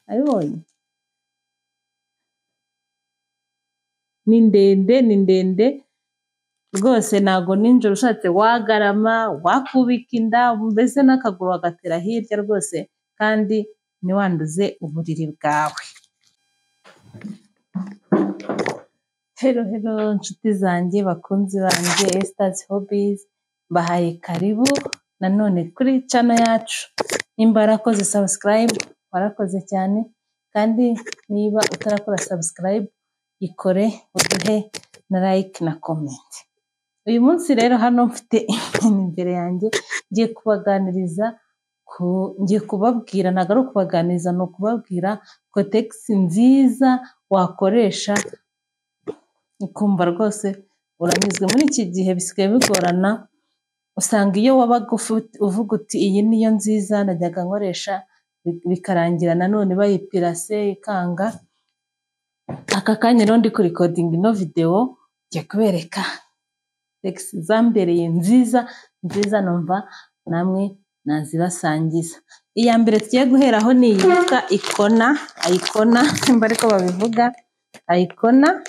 Abibonye ni ndende, ni ndende rwose, ntago nijoro ushatse wagarama, wakubika inda, mbese n'akaguru wagatera hirya rwose, kandi ntiwanduze uburiri bwawe. Hello hello nshuti zanjye, bakunzi banjye, Esther's Hobbies, mbahaye karibu nanone kuri channel yacu. Nimba warakoze subscribe, warakoze cyane, kandi niba utarakora subscribe, ikore uduhe na like na comment. Uyu munsi rero hano mfite imbere yanjye, ngiye kubaganiriza, ngiye kubabwira, ntabwo ari ukubaganiriza, ni ukubabwira Kotex nziza wakoresha ukumva rwose uranyuzwe. Muri iki gihe bisigaye bigorana, usanga iyo wabaga uvuga uti iyi niyo nziza najyaga nkoresha, bikarangira nanone bayipirase ikanga. Aka kanya rero ndi kurikodinga ino video, ngiye kubereka Kotex zambereye nziza nziza, numva namwe nazibasangiza. Iya mbere tugiye guheraho ni iyitwa Ikona, Ayikona nimba ariko babivuga, Ayikona.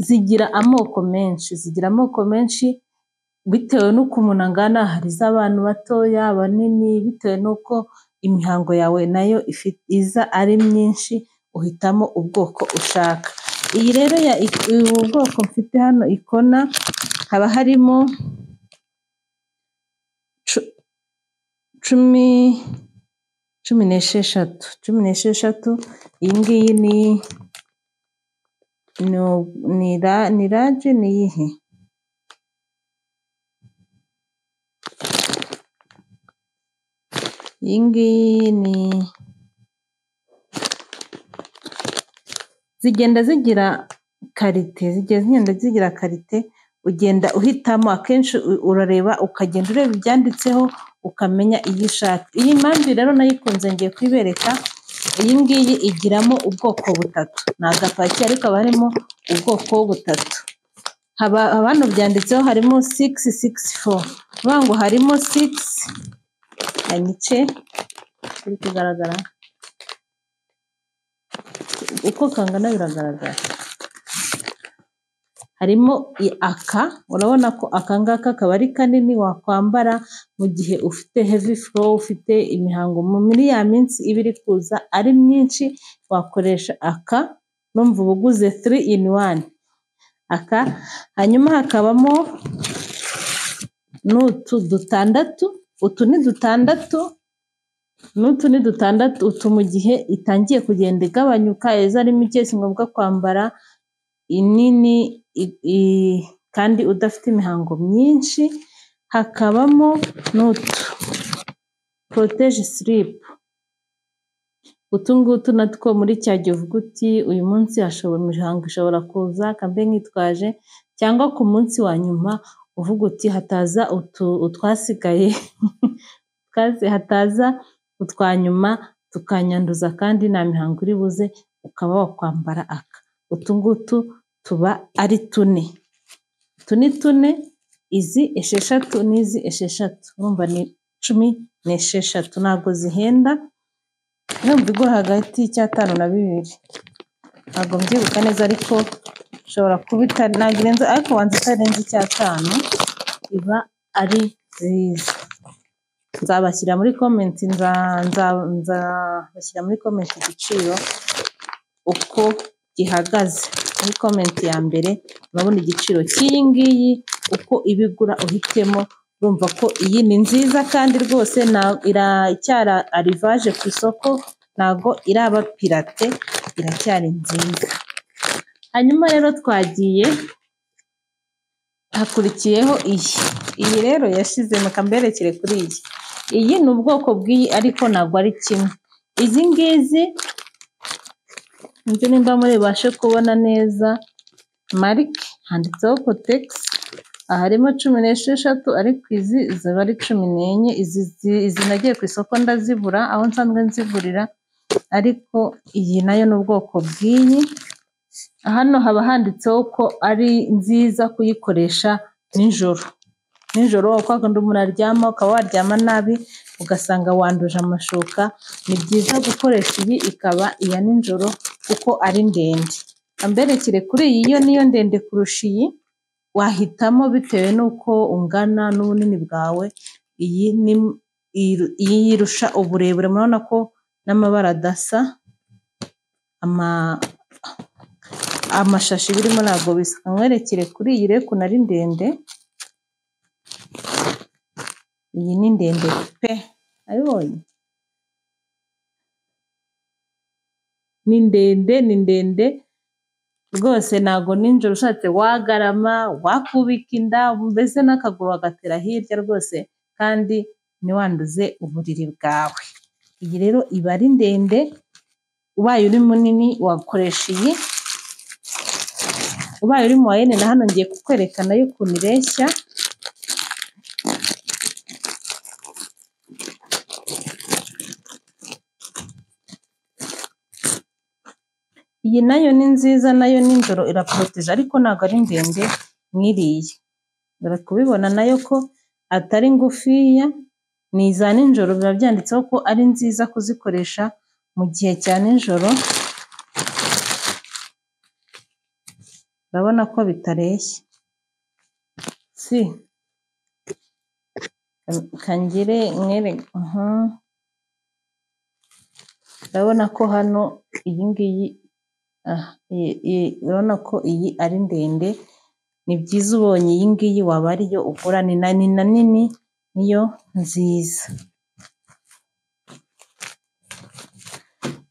Zigira amoko menshi, zigira amoko menshi bitewe n'uko umuntu angana, hari iz'abantu batoya, abanini, bitewe n'uko imihango yawe nayo iza ari myinshi, uhitamo ubwoko ushaka. Iyi rero ubu bwoko mfite hano Ikona, haba harimo 16, 16. Iyi ngiyi ni raje, ni iyihe? Iyi ngiyi ni, zigenda zigira karite, zigenda zigira karite, ugenda uhitamo. Akenshi urareba, ukagenda ureba ibyanditseho, ukamenya iyo ushaka. Iyi mpamvu rero nayikunze, ngiye kuyibereka. Iyi ngiyi igiramo ubwoko butatu, ni agapaki ariko haba harimo ubwoko butatu. Haba hano byanditseho harimo 664, bivuga ngo harimo 6 anyice, biri kugaragara uko kangana, biragaragara. Harimo aka, urabona ko aka ngaka kaba ari kanini, wakwambara mu gihe ufite heavy flow, ufite imihango muri ya minsi iba iri kuza ari myinshi, wakoresha aka, numva uba uguze 3 in 1 aka. Hanyuma hakabamo n'utu dutandatu, utu ni dutandatu, n'utu ni dutandatu. Utu mu gihe itangiye kugenda igabanyuka, iza ari mike, si ngombwa kwambara inini kandi udafite imihango myinshi. Hakabamo n'utu protege slip, utu ngutu natwo muri cya gihe uvuga uti uyu munsi imihango ishobora kuza kambe nkitwaje, cyangwa ku munsi wa nyuma uvuga uti hataza utwasigaye, hataza utwa nyuma tukanyanduza kandi nta mihango iri buze, ukaba wakwambara aka. Utu ngutu tuba ari tune, utu ni tune, izi 6 n'izi 6, urumva ni 16. Ntabwo zihenda, numva igura hagati y'icyatanu na 2, ntabwo mbyibuka neza, ariko ishobora kuba ntabwo irenze, ariko wanze itarenze icyatanu, iba ari nziza. Nzabashyira muri comment, nzabashyira muri comment igiciro uko gihagaze. Muri comment ya mbere urabona igiciro cy'iyi ngiyi uko ibigura, uhitemo. Urumva ko iyi ni nziza kandi rwose iracyari arrivage ku isoko, ntago iraba pirate, iracyari nziza. Hanyuma rero twagiye, hakurikiyeho iyi. Iyi rero yashize, reka mberekere kuri iyi. Iyi ni ubwoko bw'iyi ariko ntabwo ari kimwe. Izi ngizi nzi nimba muri bubashe kubona neza marike, handitseho Kotex, aha harimo 16, ariko izi ziba ari 14. Izi nagiye ku isoko ndazibura aho nsanzwe nzigurira, ariko iyi nayo ni ubwoko bw'iyi. Hano haba handitseho ko ari nziza kuyikoresha nijoro. Nijoro kwa kundi umuntu aryama, ukaba waryama nabi, ugasanga wanduje amashuka. Ni byiza gukoresha iyi ikaba iya nijoro kuko ari ndende. Mberekere kuri iyi, yo niyo ndende kurusha iyi, wahitamo bitewe n'uko ungana n'ubunini bwawe. Iyi ni iyi yirusha uburebure, murabona ko n'amabara adasa, amashashi birimo ntabwo bisa. Nkwerekere kuri iyi rero ukuntu ari ndende, iyi ni ndende pe, ayibonye ni ndende, ni ndende rwose, ntabwo nijoro ushatse wagarama, wakubika inda, mbese n'akaguru wagatera hirya rwose, kandi ntiwanduze uburiri bwawe. Iyi rero iba ari ndende, ubaye uri munini wakoresha iyi, ubaye uri moyenne na hano ngiye kukwereka nayo ukuntu ireshya. Iyi nayo ni nziza, nayo nijoro iraporoteje ariko ntabwo ari ndende nk'iriya. Uri kubibona nayo ko atari ngufiya, ni iza nijoro, biba byanditseho ko ari nziza kuzikoresha mu gihe cya nijoro. Urabona ko bitareshya, si kangire mwere. Urabona ko hano iyi ngiyi, urabona ko iyi ari ndende. Ni byiza ubonye iyi ngiyi waba ariyo ugura, ni na nini niyo nziza.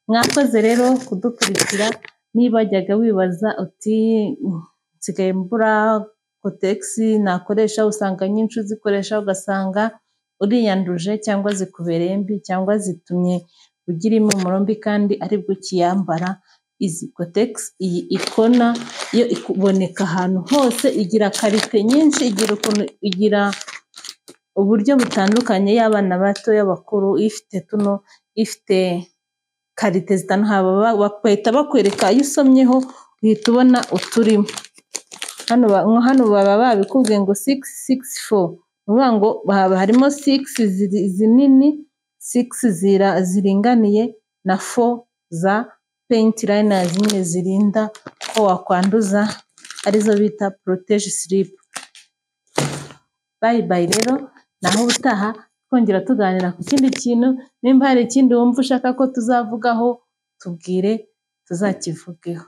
Mwakoze rero kudukurikira. Niba wajyaga wibaza uti nsigaye mbura kotegisi nakoresha, usanga nyinshi uzikoresha ugasanga uriyanduje, cyangwa zikubereye mbi, cyangwa zitumye ugira impumuro mbi kandi aribwo ukiyambara. Izi kotegisi, iyi ikona yo iboneka ahantu hose, igira karite nyinshi, igira ukuntu, igira uburyo butandukanye, y'abana bato, y'abakuru, ifite tuno, ifite karite zitandukanye, bahita bakwereka iyo usomyeho uhita ubona uturimo. Hano baba babikubwiye ngo 664, ni ukuvuga ngo harimo 6 zinini, 6 ziringaniye na 4 za panty liners nyine zirinda ko wakwanduza, arizo bita protege slip. Bye bye rero, naho ubutaha twongera tuganira ku kindi kintu. Nimba hari ikindi wumva ushaka ko tuzavugaho, tubwire tuzakivugeho.